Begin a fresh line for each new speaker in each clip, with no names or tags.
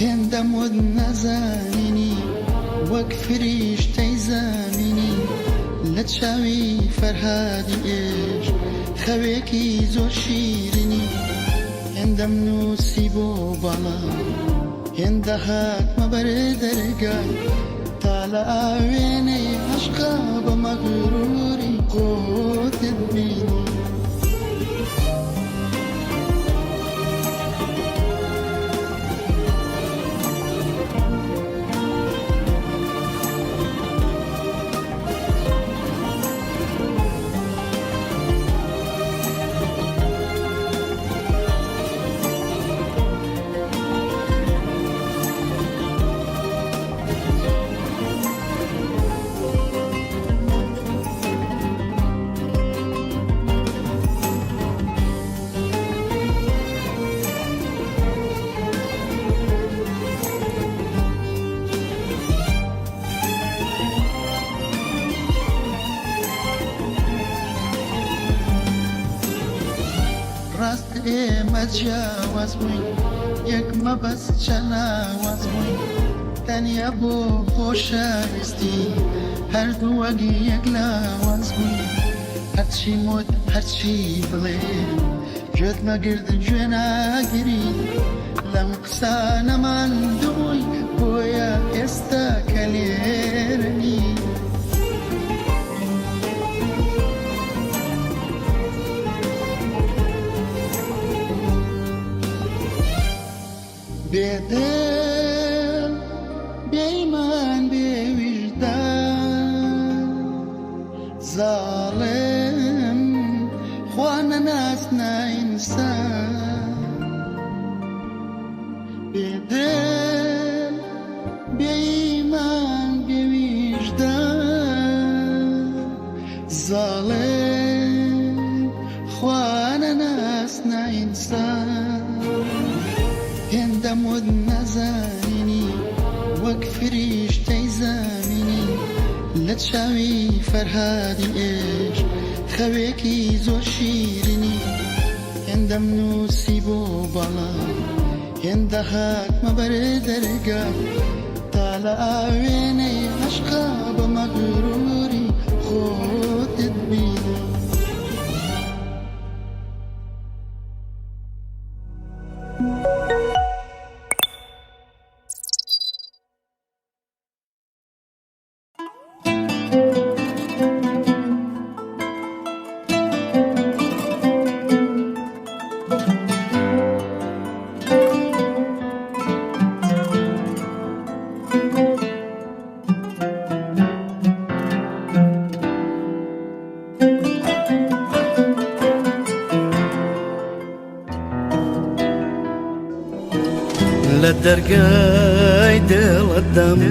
هێندەم وت نەزانینی وەک فریشتەی زامینی لە چاوی فەرهادی ئێش خەوێکی زۆر شیرینی هێندەم نووسی بۆ باڵا هێندە هاتمە بەر دەرگا تا لە ئاوێنەی عەشقا بە مەغروری خۆتت بینی. ڕاست ئێمە جیاواز بووین یەک مەبەست چەناواز بووین تەنیا بۆ خۆشەویستی هەردوو وەک یەک لاواز بووین هەرچی وت هەرچی بڵێ گوێت مەگرت گوێ ناگری لەم قسانەمان دووی بۆیە ئێستا کە لێرە نی. بێدڵ بێئیمان بێویژدان زاڵم خوا نەناس نائینسان بێدڵ بێئیمان بێویژدان زاڵم خوا نەناس نائینسان هێندەم وت نەزانینی وەک فریشتەی زامینی لە چاوی فەرهادی ئێش خەوێکی زۆر شیرینی هێندەم نووسی بۆ باڵا هێندە هاتمە بەر دەرگا تا لە ئاوێنەی عەشقا بە مەغروری خۆتت بینم.
لە دەرگای دڵتدام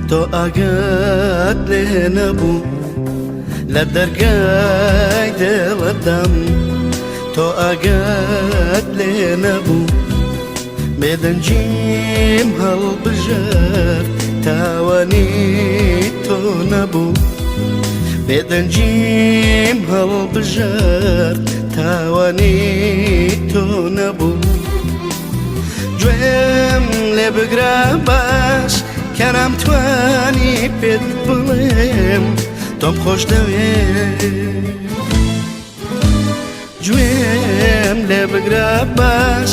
تۆ ئاگات لێ نەبوو لە دەرگای دڵتدام تۆ ئاگات لێ نەبوو بێدەنگیم هەڵبژارد تاوانی تۆ نەبوو بێدەنگیم هەڵبژارد تاوانی تۆ نەبوو گوێم لێ بگرە باش کە نامتوانی پێت بڵێم تۆم خۆش دەوێ گوێم لێ بگرە باش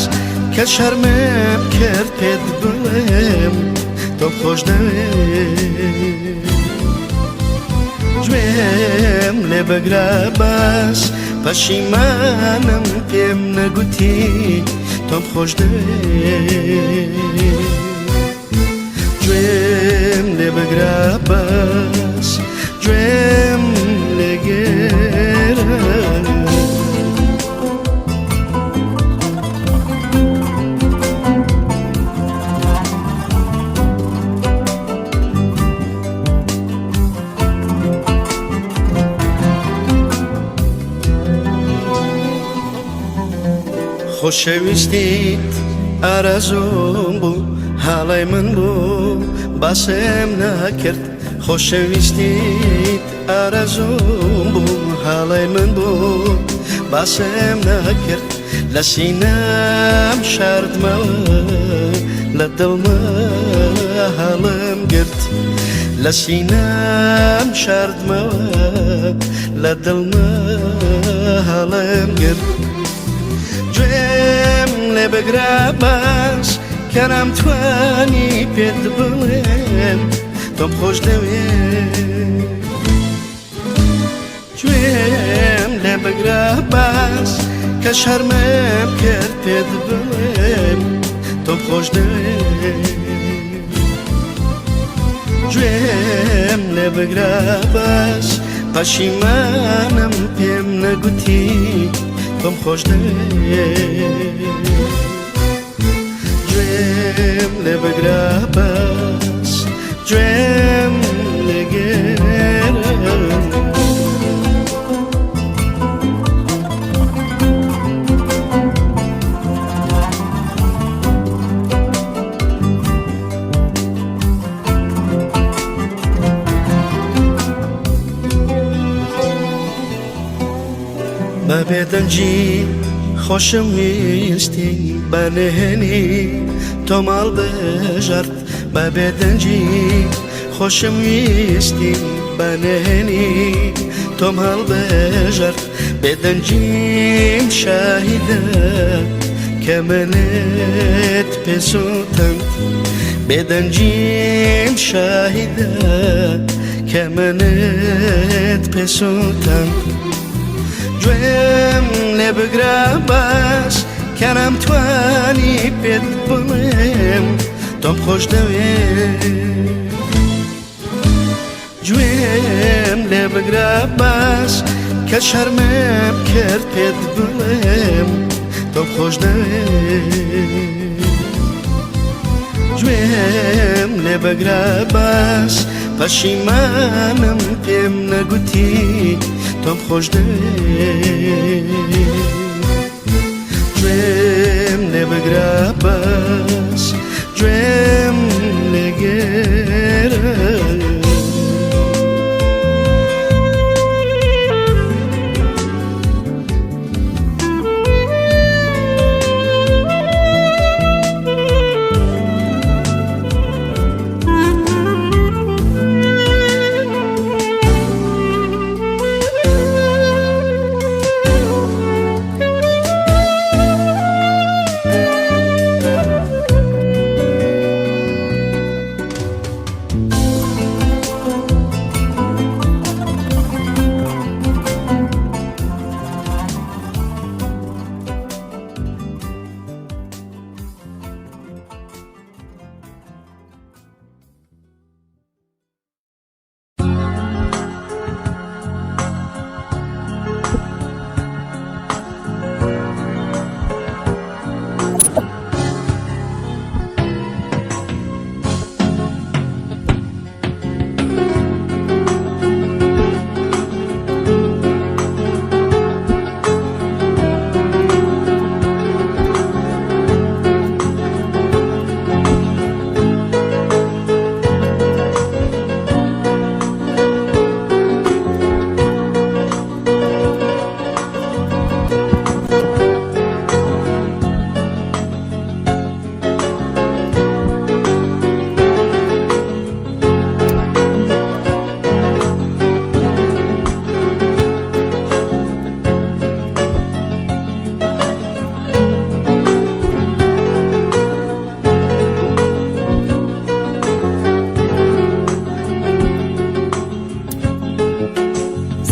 کە شەرمم کرد پێت بڵێم تۆم خۆش دەوێ گوێم لێ بگرە باش پەشیمانم پێم نەگوتی تۆم خۆش دەوێ گوێم لێ بگرە باش گوێم لێگرە. خۆشەویستیت ئارەزووم بوو هاڵی من بوو باسم نەکرد خۆشەویستیت ئارەزووم بوو هاڵی من بوو باسم نەکرد لە سینەم شاردمەوە. لە دڵما هەڵم گرت، لە سینەم شاردمەوە، لە دڵما هەڵم گرت. گوێم لێ بگرە باش کە نامتوانی پێت بڵێم تۆم خۆش دەوێ. گوێم لێ بگرە باش کە شەرمم کرد پێت بڵێم تۆم خۆش دەوێ. گوێم لێ بگرە باش پەشیمانم پێم نەگوتی تۆم خۆش دەوێ. گوێم لێ بگرە باش، گوێم لێگرە. بە بێدەنگی خۆشم ویستی، بە نهێنی تۆ ماڵ بژارد. بە بێدەنگی خۆشم ویستی، بە نهێنی تۆم هەڵبژارد. بێدەنگیم شاهیدە کە منت پێسوتند، بێدەنگیم شاهیدە کە منت پێسوتند. گوێم لێ بگرە باش کە نامتوانی پێت بڵێم تۆم خۆش دەوێ. گوێم لێ بگرە باش کە شەرمم کرد پێت بڵێم تۆم خۆش دەوێ. گوێم لێ بگرە باش پەشیمانم پێم نەگوتی تۆم خۆش دەوێ. گوێم لێ بگرە باش، گوێم لێگرە.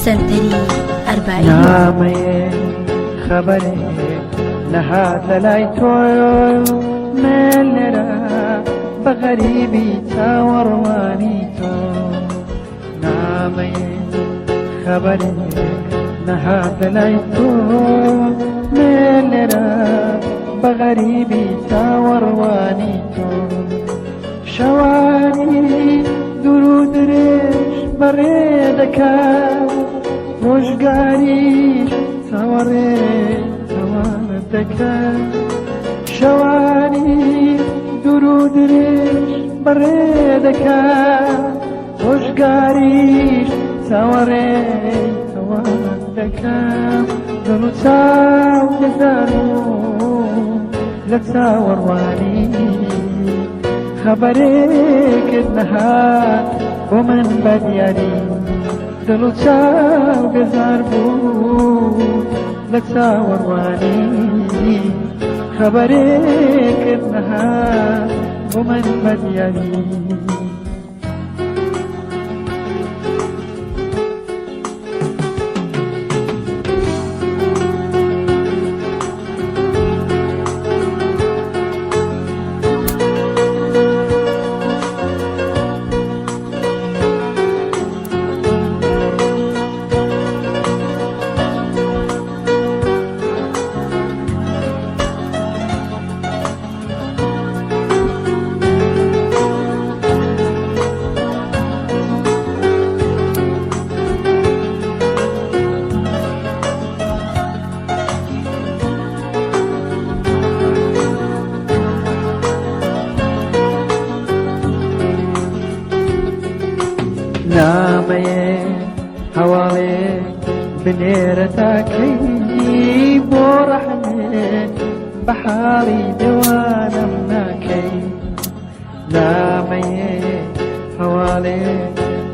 سەنتەری ئەربەعین.
نامەیەک خەبەرێک نەهات لە لای تۆ، من لێرە بە غەریبی چاوەڕوانی تۆ. نامەیەک خەبەرێک نەهات لە لای تۆ، من لێرە بە غەریبی چاوەڕوانی تۆ. شەوانی دوور و درێژ بەڕێ دەکات، ڕۆژگاریش چاوەڕێ چاوانت دەکات. شەوانی دوور و درێژ بەڕێ دەکات، ڕۆژگاریش چاوەڕێ چاوانت دەکات. دڵ و چاو دەزان و لە چاوەڕوانی. خەبەرێکت نەهات بۆ من بە دیاری دڵ و چاو بێزار بوو لە چاوەڕوانی خەبەرێکت نەهات بۆ من بە دیاری. نامەیێ هەواڵێ بنێرە تاکەی بۆ ڕەحمێ بە حاڵی دێوانەم ناکەی نامەیێ هەواڵێ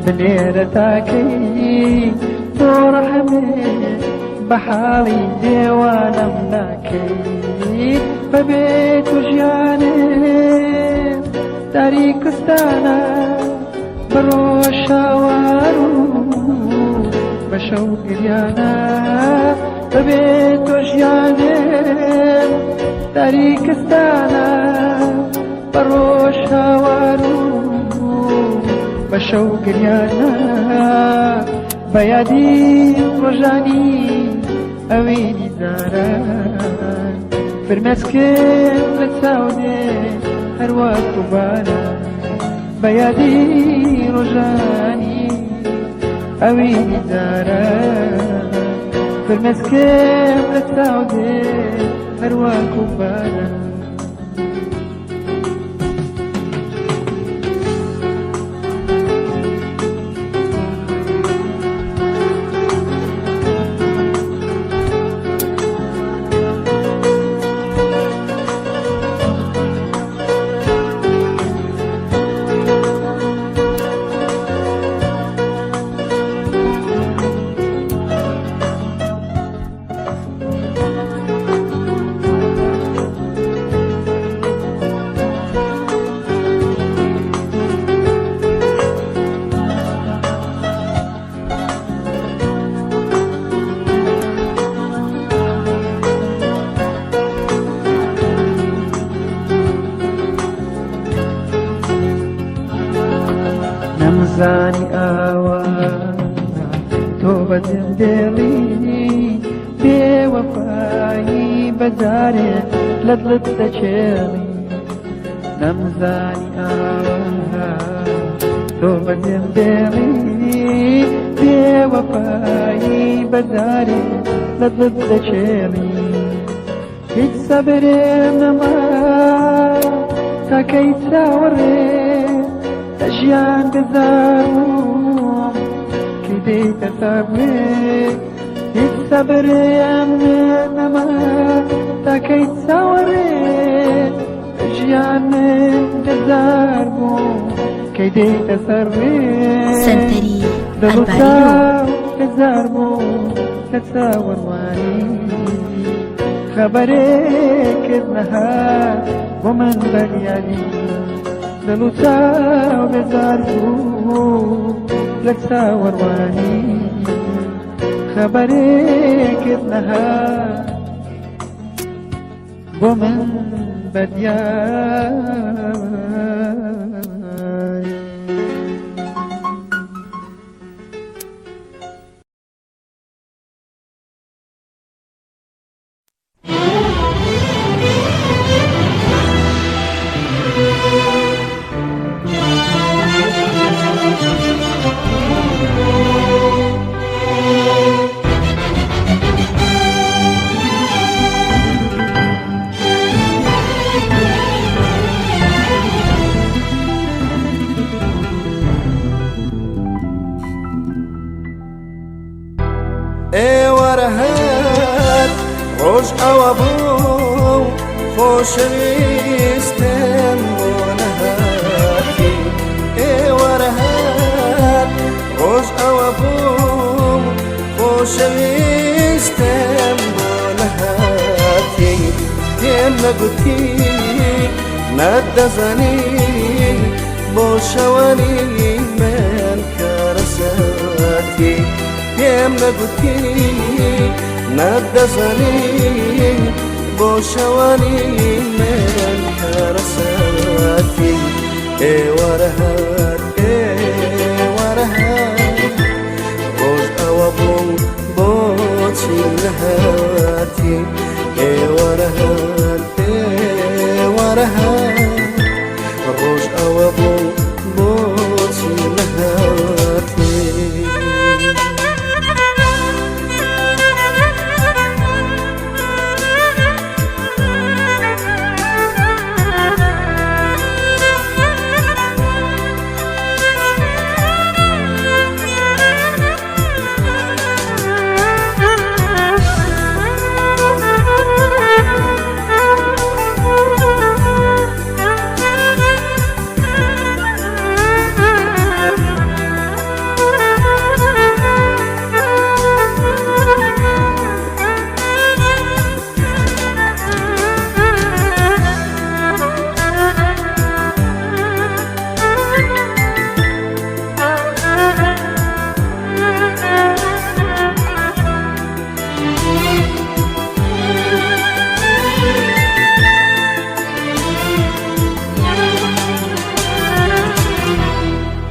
بنێرە تاکەی بۆ ڕەحمێ بە حاڵی دێوانەم ناکەی بەبێ تو ژیانێ تاریکستانە بڕۆ شاوار و بە شەو گریانە بەبێ تۆ ژیانێ تاریکستانە بەڕۆ شاوار و بە شەو گریانە بە یادی ڕۆژانی ئەوینی جاران فرمێسکم لە چاو دێ هەروەک باران بە یادی ڕۆژانی ئەوینی جاران فرمێسکم لە چاو دێ هەروەک باران. نەمزانی ئاوا تۆ بەجێم دێڵی بێوەفایی بەجارێ لە دڵت دەچێڵی نەمزانی ئاوا تۆ بەجێم دێڵی بێوەفایی بەجارێ لە دڵت دەچێڵی هیچ سەبرێم نەما تاکەی چاوەڕێ لە ژیان بێزارم کەی دێیتە سەرێ هیچ سەبرێم نەما تاکەی چاوەڕێ لە ژیان بێزار بووم کەی دێیتە سەرێ
سەنتەری
دڵ و
ئەرباینۆ.
چاو بێزار بووم لە چاوەڕوانی خەبەرێکت نەهات بۆ من بەریاری دڵ و چاو بێزار بوو لە چاوەڕوانی خەبەرێکت نەهات بۆ من بەدیاری.
ئێوارە هات ڕۆژ ئەوە بوو خۆشەویستم بۆ نەهات. نەگوتی نەتدەزانی بۆ شەوانی من کارەساتی پێم نەگوتی نەتدەزانی بۆ شەوانی من کارەساتی ئێوارە هات ئێوارە هات ڕۆژ ئەوە بوو بۆچی نەهاتی ئێوارە هات ئێوارە هات ڕۆژ ئەوە بوو بۆچی نەهاتی.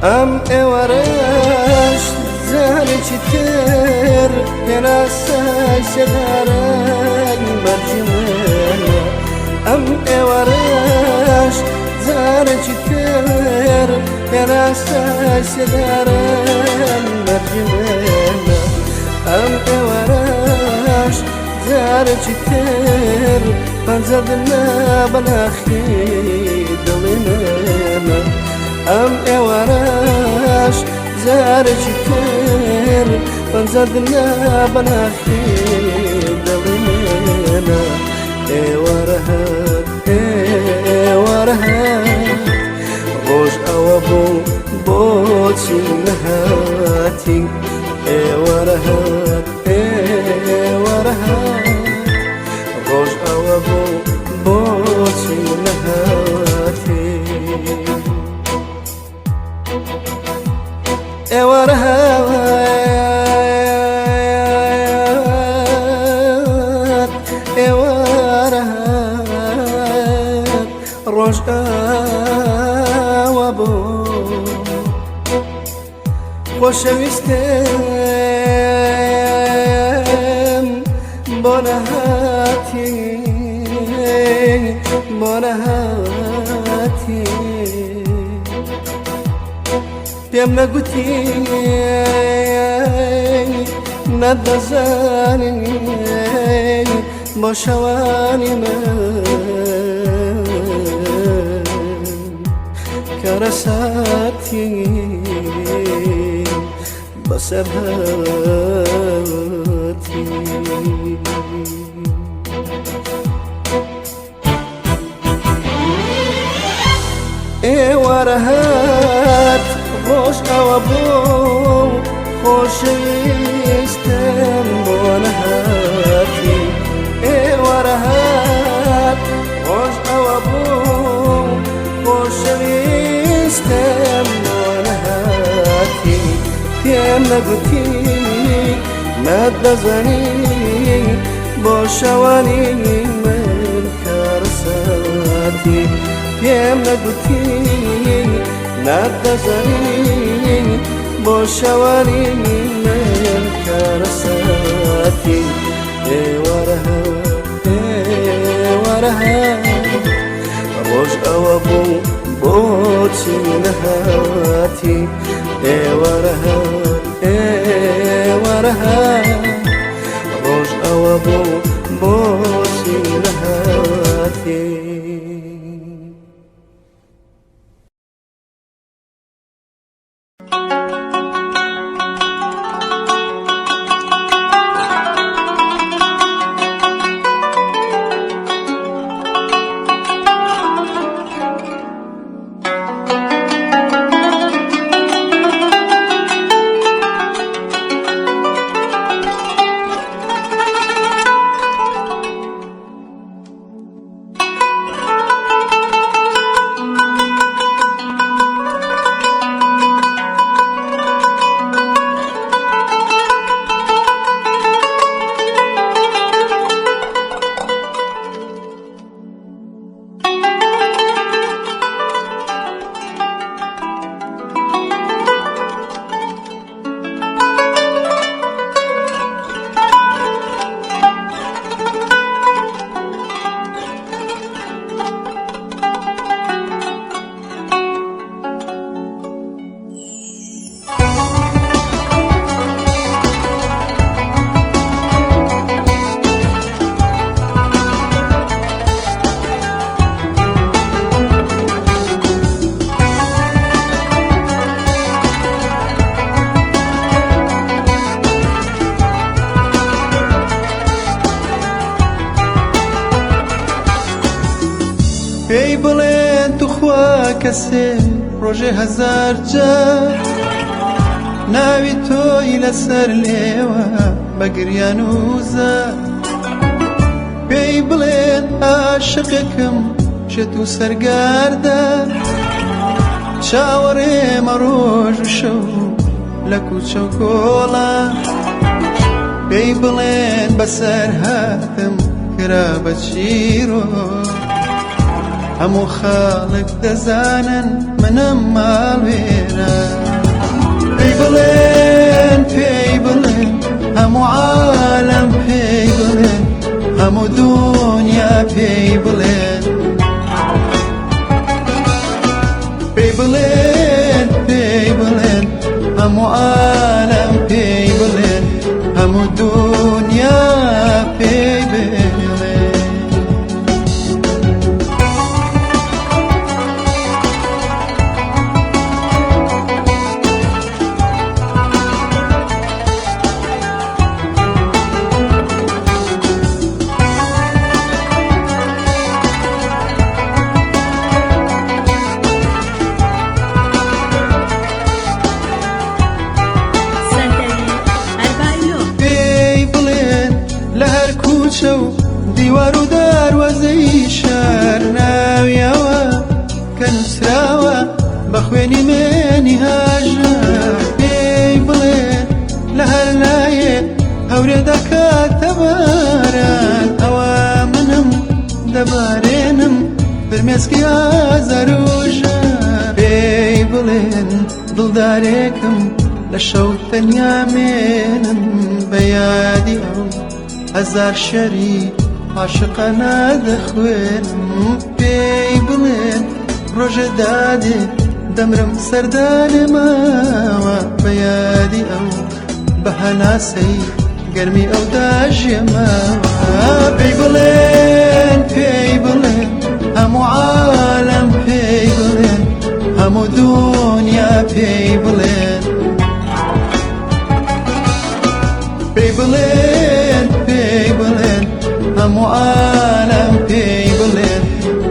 ئەم ئێوارەش جارێکی تر پێناسای سێدارەی مەرگی منە. ئەم ئێوارەش جارێکی تر پێناسای سێدارەی مەرگی منە. ئەم ئێوارەش جارێکی تر پەنجەردنە بەناخی دڵی منە. ئەم ئێوارەش جارێکی تر پەنجەردنە بەناخی دڵی منە. ئێوارە هات ئێوارە هات ڕۆژ ئەوە بوو بۆچی نەهاتی ئێوارە هات ئێوارە هات ڕۆژ ئەوە بوو بۆچی نەهاتی ئێوارە هات ئێوارە هات ڕۆژ ئەوە بوو خۆشەویستم بۆ نەهاتی بۆ نەهاتی پێم نەگوتی نەدەزانی بۆ شەوانی من کارەساتی بەسەر هاتی. ئێوارە هات ڕۆژ ئەوە بوو خۆشەویستم بۆ نەهاتی ئێوارە هات ڕۆژ ئەوە بوو خۆشەویستم بۆ نەهاتی پێم نەگوتی نەتدەزانی بۆ شەوانی من کارەساتی پێم نەگوتی نەتدەزانی بۆ شەوانی من کارەساتی ئێوارە هات ئێوارە هات ڕۆژ ئەوە بوو بۆچی نەهاتی ئێوارە هات ئێوارە هات ڕۆژ ئەوە بوو بۆچی نەهاتی.
کەسێ ڕۆژێ هەزار جار ناوی تۆی لەسەر لێوە بە گریان و زار پێی بڵێن عاشقێکم شێت و سەرگەردە چاوەڕێمە ڕۆژ و شەو لە کوچە و کۆڵان پێی بڵێن بەسەر هاتم کرا بە چیرۆک هەموو خەڵک دەزانن منم ماڵوێران پێی بڵێن پێی بڵێن هەموو عالەم پێی بڵێن هەموو دنیا پێی بڵێن پێی بڵێن پێی بڵێن هەموو عالەم پێی بڵێن هەموو دنیا پێی بڵێن.
سەنتەری ئەربایلۆ.
پێی بڵێن لە هەر کوچە و دیوار و دەروازەی شار ناویەوە کە نووسراوە بە خوێنی مێنی هاژە. پێی بڵێن لە هەر لایێ هەورێ دەکاتە باران ئەوە منم دەبارێنم فرمێسکی ئازار و ژان. پێی بڵێن دڵدارێکم لە شەو تەنیا مێنم بە یادی ئەو هەزار شەری عاشقانە دەخوێنم. پێی بڵێن ڕۆژێ دادێ دەمرم سەردانێ ماوە بە یادی ئەو بە هەناسەی گەرمی ئەو داژێماوە. پێی بڵێن پێی بڵێن هەموو عالەم پێی بڵێن هەموو دنیا پێی بڵێن. پێی بڵێن پێی بڵێن هەموو عالەم پێی بڵێن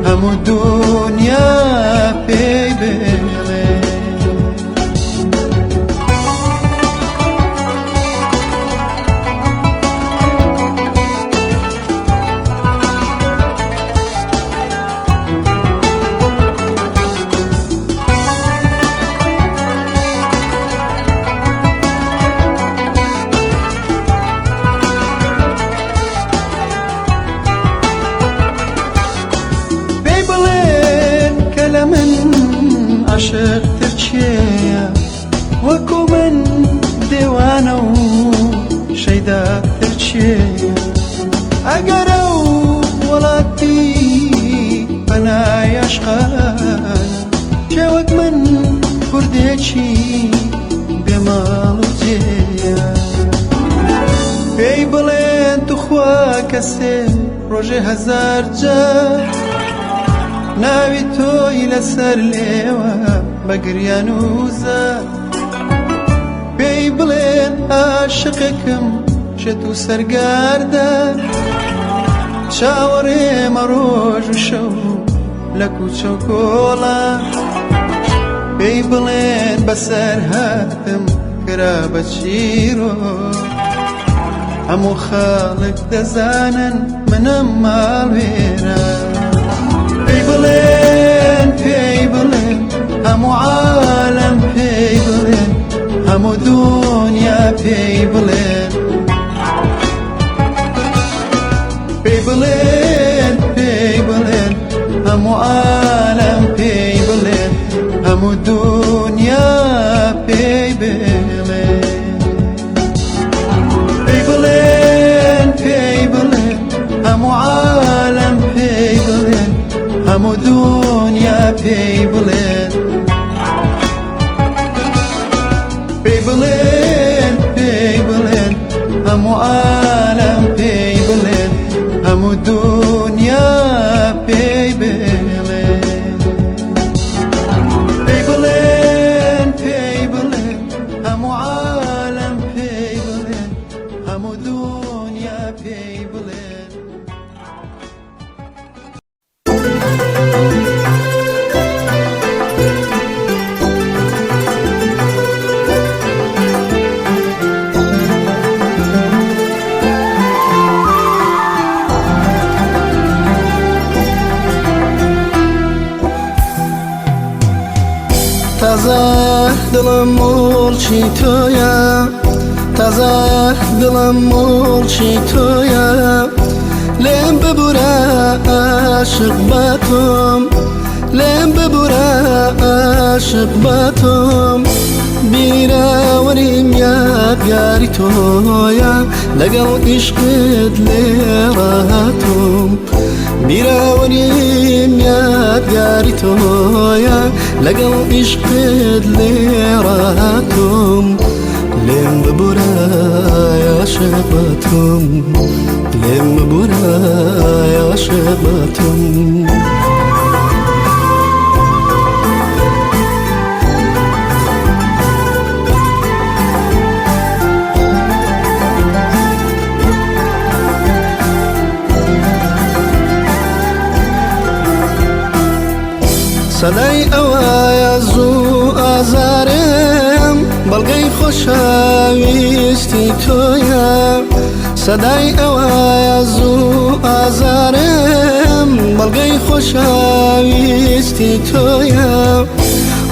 هەموو دنیا پێی بڵێن. پێی بڵێن کە لە من عاشقتر کێیە وەکو من دێوانە و شەیداتر کێیە ئەگەر ئەو وڵاتی پەنای عەشقانە کێ وەک من کوردێکی بێماڵ و جێیە. پێی بڵێن توخوا کەسێ ڕۆژێ هەزار جار ناوی تۆی لەسەر لێوە بە گریان و زار. پێی بڵێن عاشقێکم شێت و سەرگەردە چاوەڕێمە ڕۆژ و شەو لە کوچە و کۆڵان. پێی بڵێن بەسەر هاتم کرا بە چیرۆک هەموو خەڵک دەزانن منم ماڵوێران. پێی بڵێن پێی بڵێن هەموو عالەم پێی بڵێن هەموو دنیا پێی بڵێن. پێی بڵێن پێی بڵێن هەموو عالەم پێی بڵێن هەموو دنیا پێی بڵێن. پێی بڵێن پێی بڵێن هەموو عالەم پێی بڵێن هەموو دنیا پێی بڵێن. پێی بڵێن پێی بڵێن هەموو عالەم پێی بڵێن هەموو دنیا پێی بڵێن. پێی بڵێن پێی بڵێن هەموو عالەم پێی بڵێن هەموو دنیا پێی بڵێن.
تازە دڵم موڵکی تۆیە، تازە دڵم موڵکی تۆیە. لێم ببورە عاشق بە تۆم، لێم ببورە عاشق بە تۆم. بیرەوەریم یادگاری تۆیە، لەگەڵ عیشقت لێرە هاتووم. بیرەوەریم یادگاری تۆیە، لەگەڵ عیشقت لێرە هاتووم. لێم ببورە عاشق بە تۆم، لێم ببورە عاشق بە تۆم. سەدای ئەوەیە زوو ئازارم، بەڵگەی خۆشەویستی تۆیە. سەدای ئەوەیە زوو ئازارم، بەڵگەی خۆشەویستی تۆیە.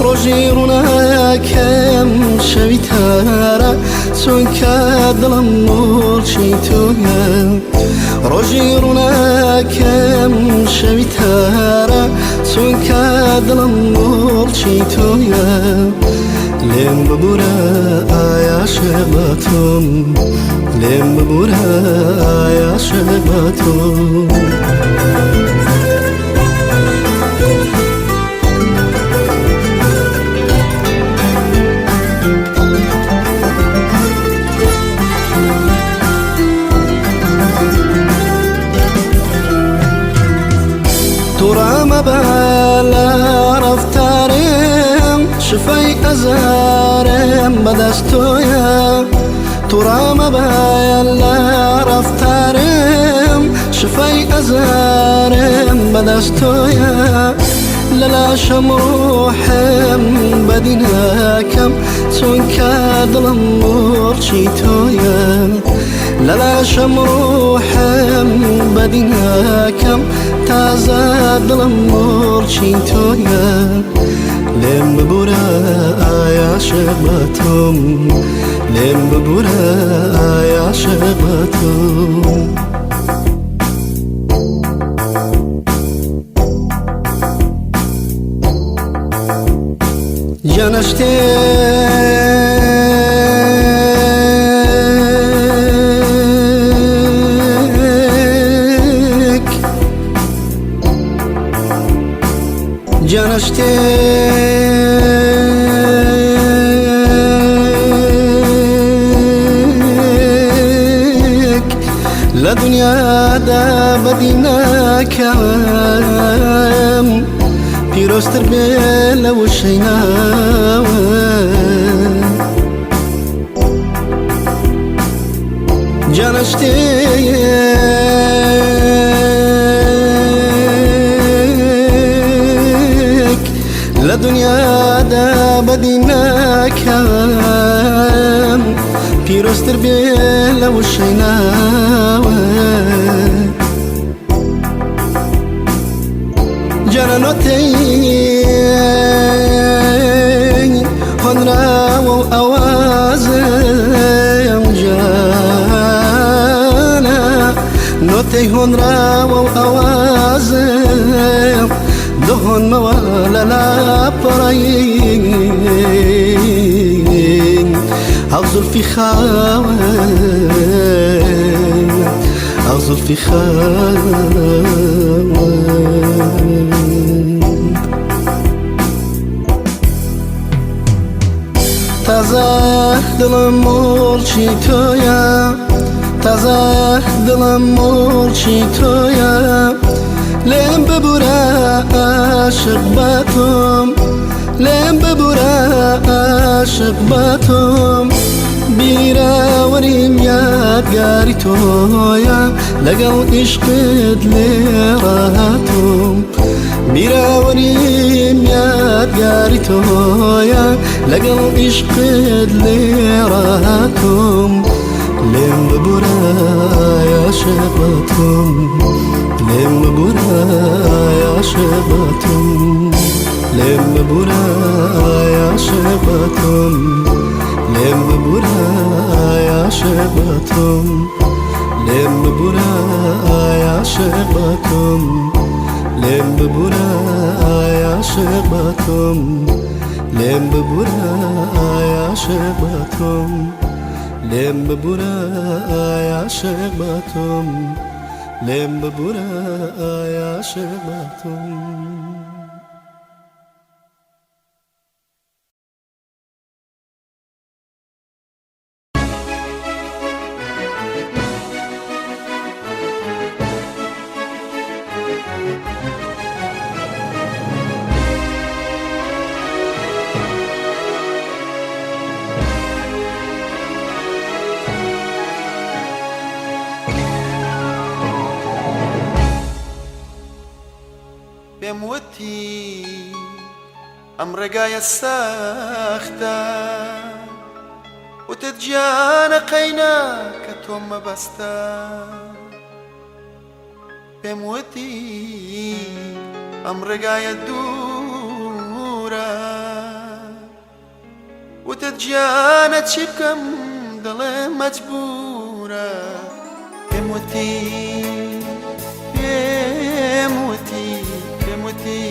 ڕۆژی ڕووناکەم شەوی تارە، چونکە دڵم موڵکی تۆیە. ڕۆژی ڕووناکەم شەوی تارە، چونکە دڵم موڵکی تۆیە. لێم ببورە عاشق بە تۆم، لێم ببورە عاشق بە تۆم. توڕە مەبە لە ڕەفتارم، شفای ئەزارم بەدەست تۆیە. توڕە مەبە لە ڕەفتارم، شفای ئەزارم بەدەست تۆیە. لە لاشەم ڕۆحم بەدی ناکەم، چونکە دڵم موڵکی تۆیە. لە لاشەم ڕۆحم بەدی ناکەم، تازە دڵم موڵکی تۆیە. لێم ببورە عاشق بە تۆم، لێم ببورە عاشق بە تۆم. گیانە شتێک، گیانە شتێک لە دنیادا بەدی ناکەم، پیرۆزتر بێ لە وشەی ناوە. گیانە شتێک لە دنیادا بەدی ناکەم، پیرۆزتر بێ لە وشەی ناوە. گیانە نۆتەی هۆنراوە و ئەوازم، گیانە نۆتەی هۆنراوە و ئەوازم، دهۆنمەوە لە لاپەڕین ئەو زولفی خاوە، ئەو زولفی خاوە. تازە دڵم موڵکی تۆیە، تازە دڵم موڵکی تۆیە. لێم ببورە عاشق بە تۆم، لێم ببورە عاشق بە تۆم. بیرەوەریم یادگاری تۆیە، لەگەڵ عیشقت لێرە هاتووم. بیرەوەریم یادگاری تۆیە، لەگەڵ عیشقت لێرە هاتووم. لێم ببورە عاشق بە تۆم، لێم ببورە عاشق بە تۆم. لێم ببورە عاشق بە تۆم، لێم ببورە عاشق بە تۆم، لێم ببورە عاشق بە تۆم، لێم ببورە عاشق بە تۆم، لێم ببورە عاشق بە تۆم، لێم ببورە عاشق بە تۆم، لێم ببورە عاشق بە تۆم.
پێم وتی ئەم ڕێگایە سەختە، وتت گیانە قەینا کە تۆم مەبەستە. پێم وتی ئەم ڕێگایە دوورە، وتت گیانە چی بکەم دەڵێ مەجبورە. پێم وتی پێم وتی پێم وتی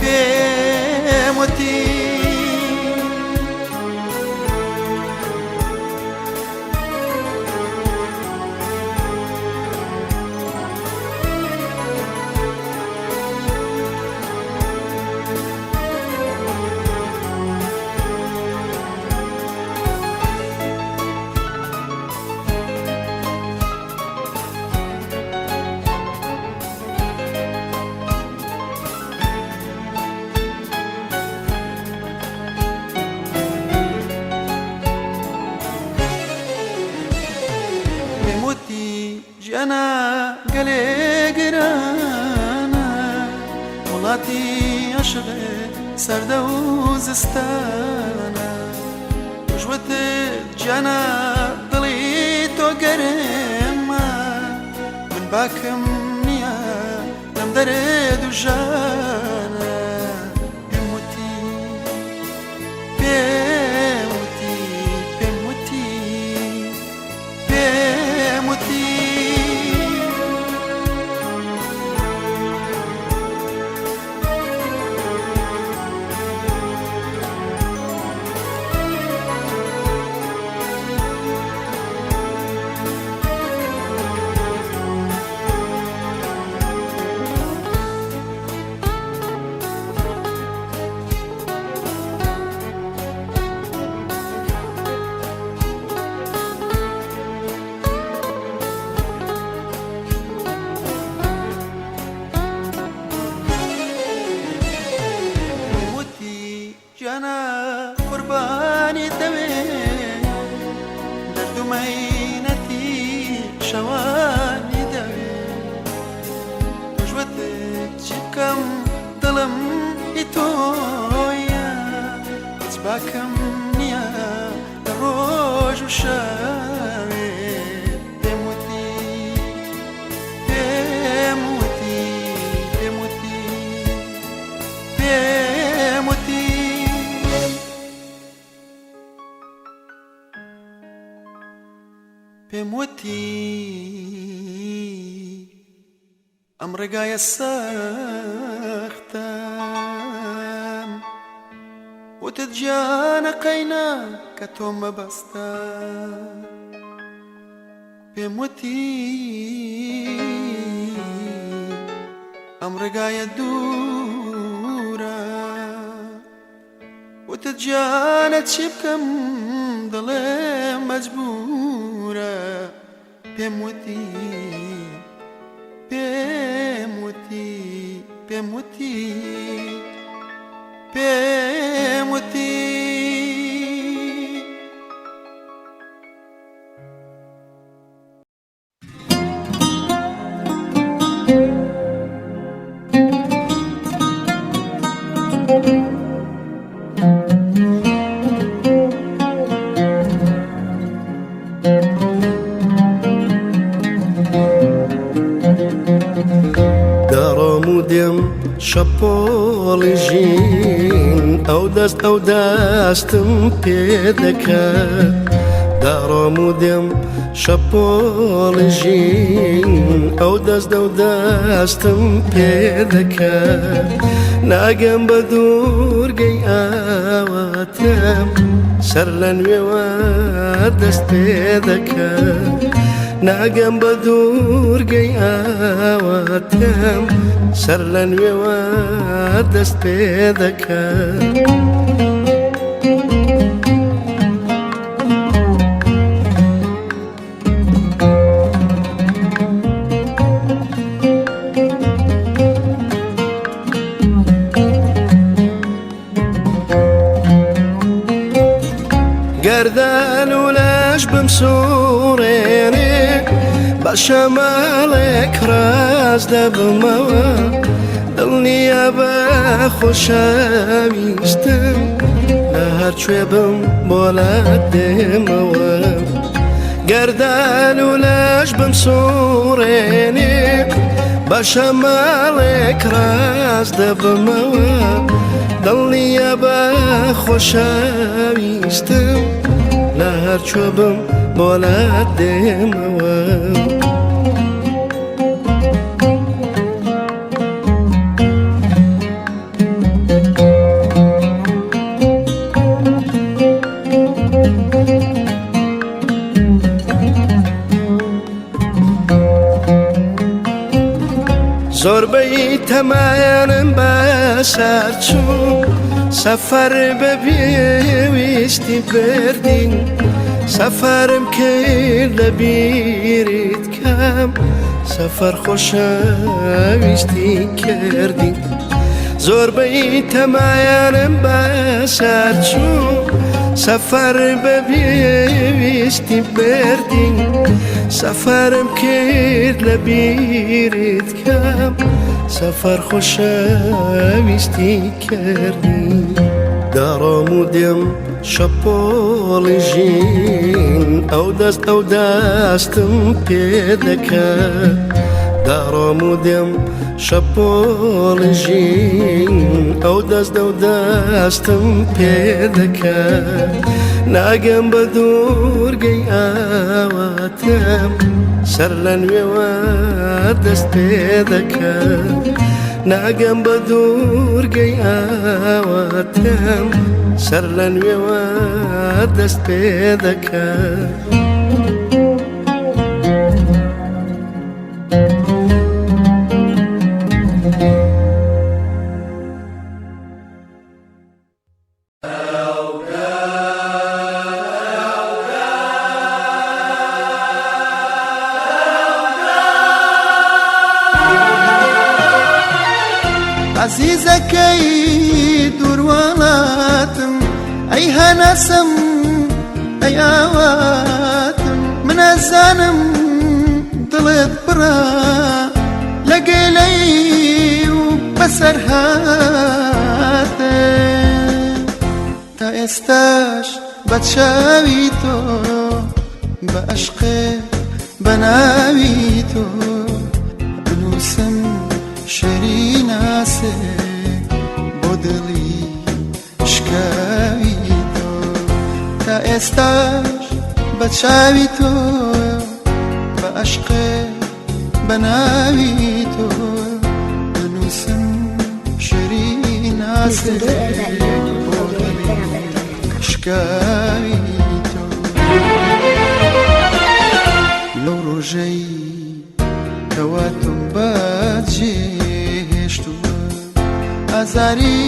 پێم وتی. پێم وتی گیانە گەلێ گرانە، وڵاتی عەشقێ سەردە و زستانە. تۆش وتت گیانە دڵی تۆ گەرمە، من باکم نییە لەم دەرد و ژانە. پێم وتی پێم وتی پێم وتی پێم وتی. وتی گیانە قوربانی دەوێ، دەرد و مەینەتی شەوانی دەوێ. تۆش وتت چی بکەم دڵم هی تۆیە، هیچ باکم نییە لە ڕۆژ و شەوێ. پێم وتی پێم وتی پێم وتی پێم وتی. پێم وتی ئەم ڕێگایە سەختە، وتت گیانە قەینا کە تۆم مەبەستە. پێم وتی ئەم ڕێگایە دوورە، وتت گیانە چی بکەم دەڵێ مەجبورە. پێم وتی پێم وتی پێم وتی پێم وتی.
دەڕۆم و دێم شەپۆڵی دەست ئەو دەستم پێ دەکە داڕۆم و دێم شەپۆڵی ژین ئەو دەست ئەو دەستم پێ دەکە ناگەم بە دوورگەی ئاواتم سەر لە نوێوە دەست پێ دەکە ناگەم بە دوورگەی ئاواتم سەر لە نوێوە دەست پێ دەکە. گەردان و لەش بمسوڕێنێ بە شەماڵێک ڕاست دەبمەوە دڵنیا بە خۆشەویستم لە هەرکوێ بم بۆ لات دێمەوە گەردان و لەش بمسوڕێنێ بە شەماڵێک ڕاست دەبمەوە دڵنیا بە خۆشەویستم لە هەرکوێ بم بۆ لات دێمەوە. زۆربەی تەمایانم بەسەر چوو سەفەر بە پێویستی بردین سەفەرم کرد لە بیرت کەم سەفەر خۆشەویستی کردین زۆربەی تەمایانم بەسەر چوو سەفەر بە پێویستی بردین سەفەرم کرد لە بیرت کەم سەفەر خۆشەویستی کردی داڕۆم و دێم شەپۆڵی ژین ئەو دەست ئەو دەستم پێ دەکە داڕۆم و دێم شەپۆڵی ژین ئەو دەست ئەو دەستم پێ دەکە ناگەم بە دوورگەی ئاواتم سەر لە نوێوە دەست پێ دەکە ناگەم بە دوورگەی ئاواتم سەر لە نوێوە دەست پێ دەکە.
عەزیزەکەی دوور وڵاتم ئەی هەناسم ئەی ئاواتم من ئەزانم دڵت بڕە لە گەلەی و بەسەر هاتێ تا ئێستاش بە چاوی تۆ بە ئەشقێ بە ناوی تۆ بنووسم شێری ناسێک بۆ دڵی شکاوی تۆ تا ئێستاش بە چاوی تۆ بە ئەشقێ بە ناوی تۆ بنووسم شێری ناسێک بۆ دڵی شکاوی تۆ لەو ڕۆژەی کەوا تۆم بەجێهێشتووە ئازاری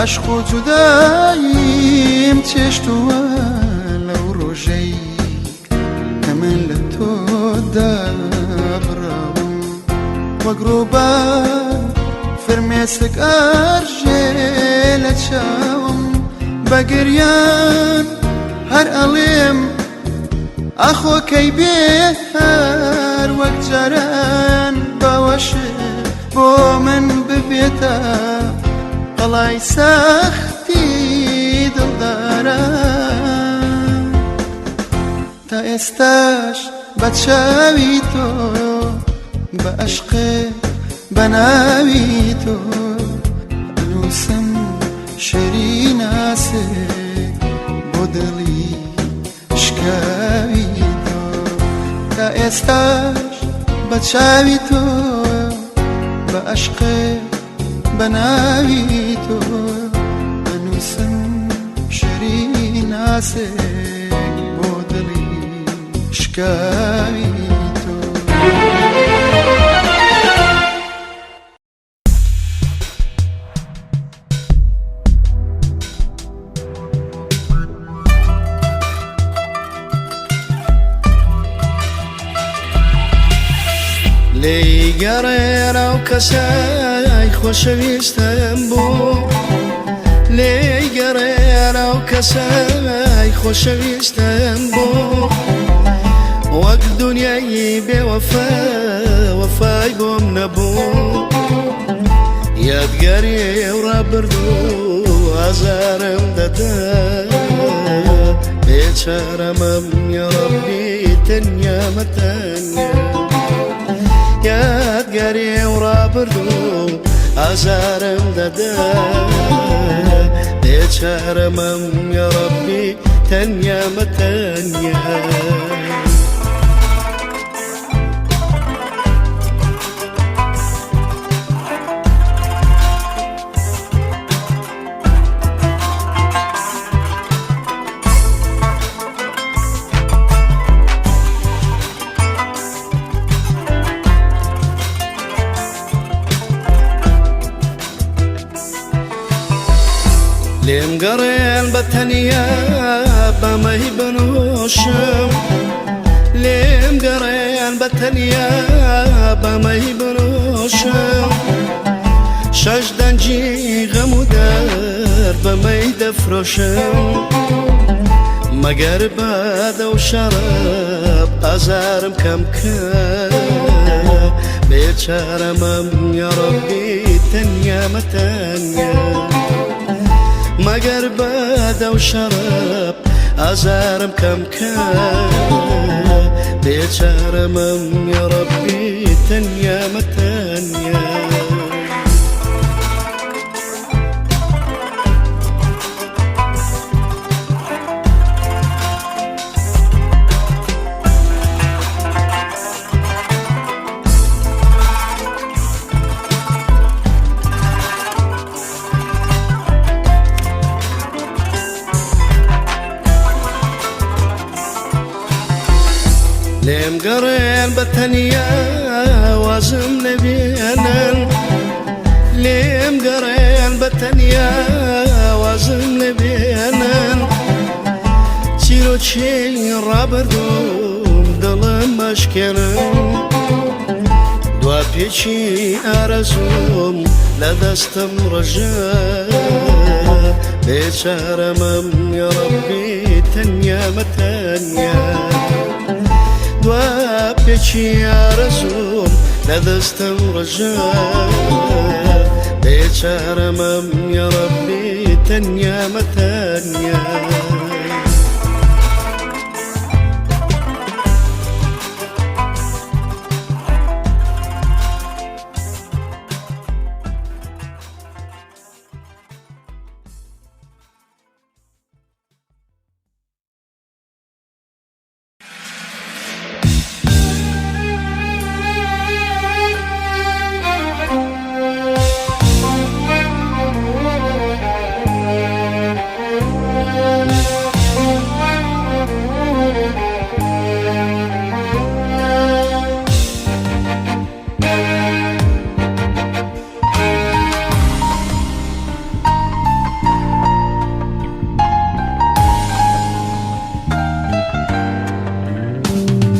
عەشق و جوداییم چێشتووە لەو ڕۆژەی کە من لە تۆ دابڕاوم وەک ڕووبار فرمێسک ئەڕژێ لە چاوم بە گریان هەر ئەڵێم ئاخۆ کەی بێ هەر وەک جاران باوەشت بۆ من ببێتە قەڵای سەختی دڵداران تا ئێستاش بە چاوی تۆ بە ئەشقێ بە ناوی تۆ ئەنووسم. شیریناسێک بۆ دڵی شکاوی تۆ، تا ئێستاش بە چاوی تۆ، بە ئەشقێ بە ناوی تۆ ئەنووسم شیریناسێک بۆ دڵی شکاوی تۆ.
لێی گەڕێرە و کەسای خۆشەویستم بوو، لێی گەڕێرە و کەسای خۆشەویستم بوو، وەک دنیای بێوەفا وەفای بۆم نەبوو، یادگاری و ڕابردوو ئازارم دەدا، بێچارەمەم یا ڕەبی تەنیا مەتەنیا، یادگاری و ڕابردوو ئازارم دەدا، بێچارەمەم یا ڕەبی تەنیا مەتەنیا. لێم گەڕێن بە تەنیا بەمەی بنوشم، لێم گەڕێن بە تەنیا بەمەی بنوشم، شەش دەنجی غەم و دەرد بەمەی دەفرۆشم، مەگەر بادە و شەڕەب ئازارم کەم کە، بێچارەمەم یا ڕەبی تەنیا مەتەنیا، مەگەر بادە و شەڕەب ئازارم کەم کە، بێچارەمەم یا ڕەبی تەنیا مەتەنیا. لێم گەڕێن بە تەنیا وازم لێبێنن، لێم گەڕێن بە تەنیا وازم لێبێنن، چیرۆکی ڕابردووم دڵم مەشکێنن، دوا پێچی ئارەزووم لە دەستم ڕژە، بێچارەمەم یا ڕەبی تەنیا مەتەنیا، دوا پێچی ئارەزووم لە دەستم ڕژە، بێچارەمەم یا ڕەبی تەنیا مەتەنیا.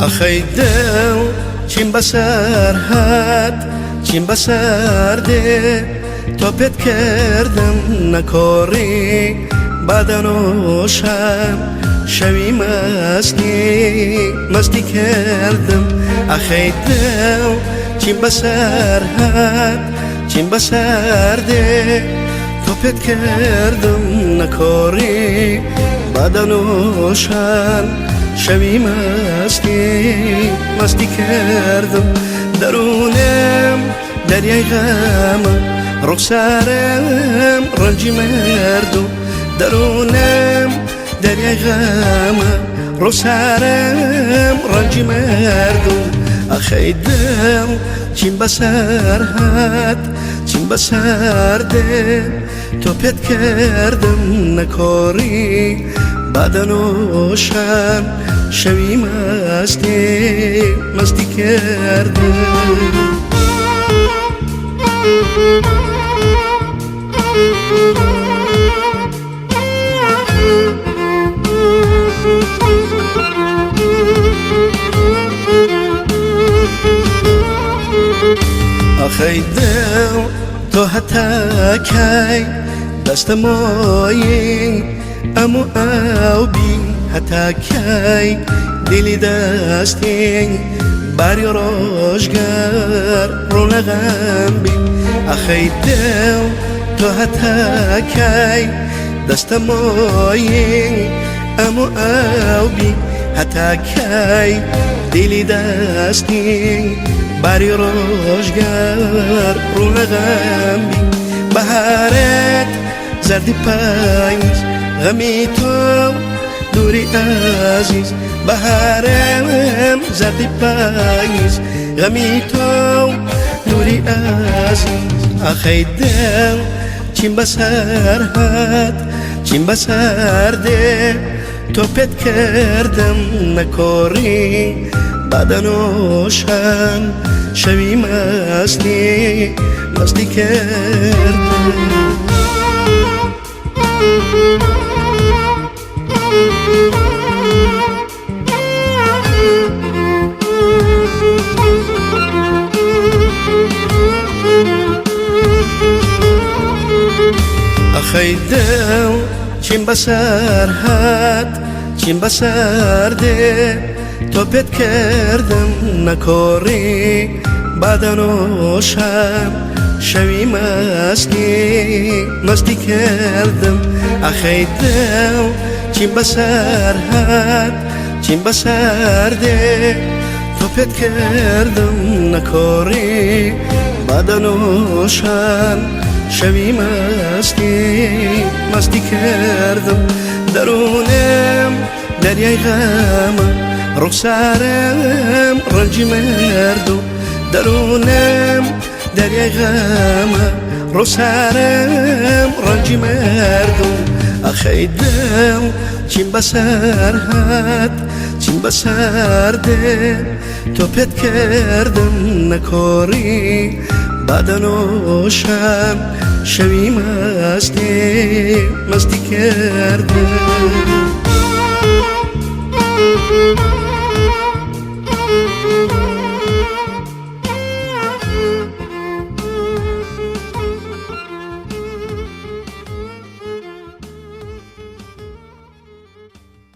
ئەخەی دڵ چیم بەسەر هات، چیم بەسەر دێ، تۆ پێت کردم نەکۆڕی بادەنۆشم، شەوی مەستی مەستی کردم. ئەخەی دڵ چیم بەسەر هات، چیم بەسەر دێ، تۆ پێت کردم نەکۆڕی بادەنۆشان، شەوی مەستی مەستی کردم. دەروونم دەریای غەمە، ڕوخسارم ڕەنجی مرد و دەروونم دەریای غەمە، ڕوخسارم ڕەنجی مرد و ئەخەی دڵ چیم بەسەر هات، چیم بەسەر دێ، تۆ پێت کردم نەکۆڕی بادەنۆشان شەوی مەستی مەستی کردم. ئاخەی دڵ تۆ هەتا کای دەستەمۆی ئەم و ئەو بی، هەتا کای دیلی دەستی باری ڕۆژگار ڕوونە غەم بی. ئاخەی دڵ تۆ هەتا کای دەستەمۆی ئەم و ئەو بی، هەتا کای دیلی دەستی باری ڕۆژگار ڕوونە غەم بی. بەهارێت زەردی پاییز، غەمی تۆ دووری ئازیز، بەهارم زەردی پاییز، غەمی تۆ دووری ئازیز. ئاخەی دڵ چیم بەسەر هات، چیم بەسەر دێ، تۆ پێت کردم نەکۆڕی بادەنۆشان شەوی مەستی مەستی کردم. ئەخەی دڵ چیم بەسەر هات، چیم بەسەر دێ، تۆ پێت کردم نەکۆڕی بادەنۆشان شەوی مەستی مەستی کردم. ئەخەی دڵ چیم بەسەر هات، چیم بەسەر دێ، تۆ پێت کردم نەکۆڕی بادەنۆشان شەوی مەستی مەستی کردم. دەروونم دەریای غەمە، ڕوخسارم ڕەنجی مرد و دەروونم دەریای غەمە، ڕوخسارم ڕەنجی مرد و ئەخەی دڵ چیم بەسەر هات، چیم بەسەر دێ، تۆ پێت کردم نەکۆڕی بادەنۆشان شەوی مەستی مەستی کردم.